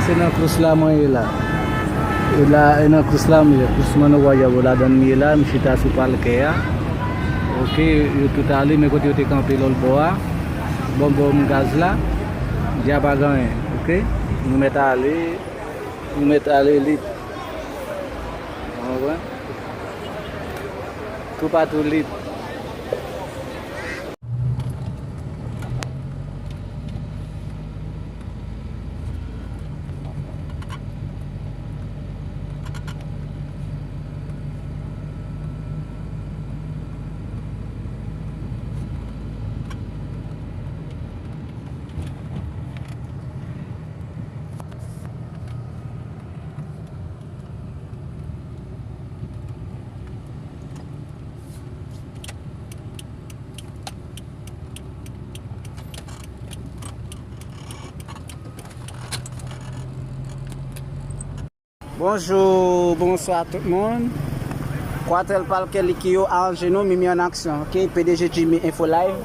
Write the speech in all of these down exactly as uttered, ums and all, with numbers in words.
Se nan kous la mwen ye la. E la, e nan kous la m ye. Kous Manno Wayab, ladan m ye la, m chita sou palkè a. Oke, yo tout ale, men kote yo te kanpe lòt bò a. Bon, bon, m gaz la. Dja pa gen anyen, oke? Nou mèt ale, nou mèt ale lib. Ou konprann? Toupatou lib. Bonjou, bonswa tout moun. Kwatèl Palkè Likio, aranje nou, Mimi an aksyon, oke? P D G Jimmy Info Live.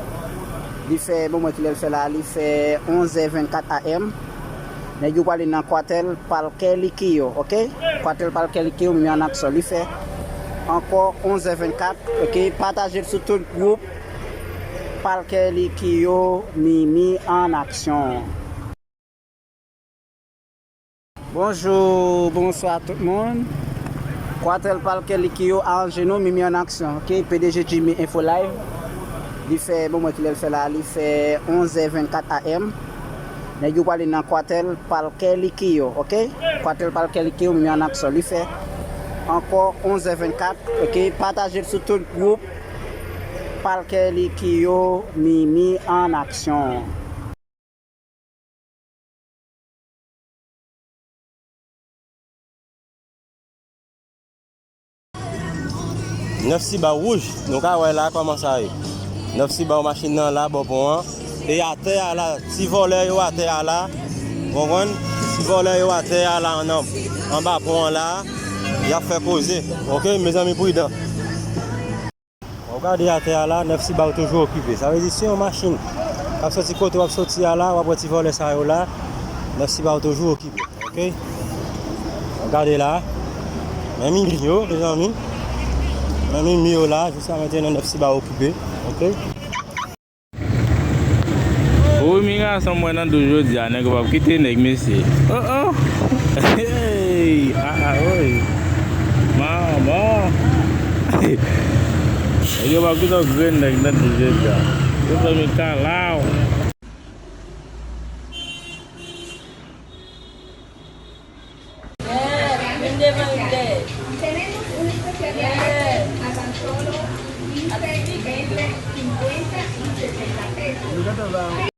Li fè, bon, mwen ki lè l fè la, li fè onz è vennkat A M. Nèg yo prale nan kwatèl Palkè Likio, oke? Kwatèl Palkè Likio, Mimi an aksyon. Li fè ankò onz è vennkat, oke? Pataje l sou tout gwoup Palkè Likio, Mimi an aksyon. Bonjou, bonswa tout moun. Kwatèl Palkè Likio, aranje nou, Mimi an aksyon, oke? P D G Jimmy Info Live. Li fè, bon, mwen ki lè l fè la, li fè onz è vennkat A M. Nèg yo prale nan kwatèl Palkè Likio, oke? Kwatèl Palkè Likio, Mimi an aksyon. Li fè ankò onz è vennkat, oke? Pataje l sou tout gwoup Palkè Likio, Mimi an aksyon. Nèf Sibaw wouj, nou ka wè la kòman sa ye. Nèf Sibaw machin nan la, bò pon an. E atè a la, ti vòlè yo atè a la. Ou konprann? Ti vòlè yo atè a la, ann, anba pon an la. Y ap fè koze. Oke, mezanmi, pridan. W ap gade atè a la, Nèf Sibaw toujou okipe. Sa vle di, si yon machin k ap soti kote w ap soti a la, w ap wè ti vòlè sa yo la, Nèf Sibaw toujou okipe. Oke? W ap gade la. Men Mimi yo, mezanmi. Men Mimi yo la, jiska mentnan Nèf Sibaw okipe. Oke? Wi, mi gason, mwen nan dous jodi a, nèg yo p ap kite nèg, mesye. Oh, oh. Hey, ah, ah, wi. Manman. Nèg yo p ap kite yon grenn nèg nan dous jodi a. Yo fè mi kalaw. Yeah, vin devan, vin dèyè. Yeah. Ap vin, vin.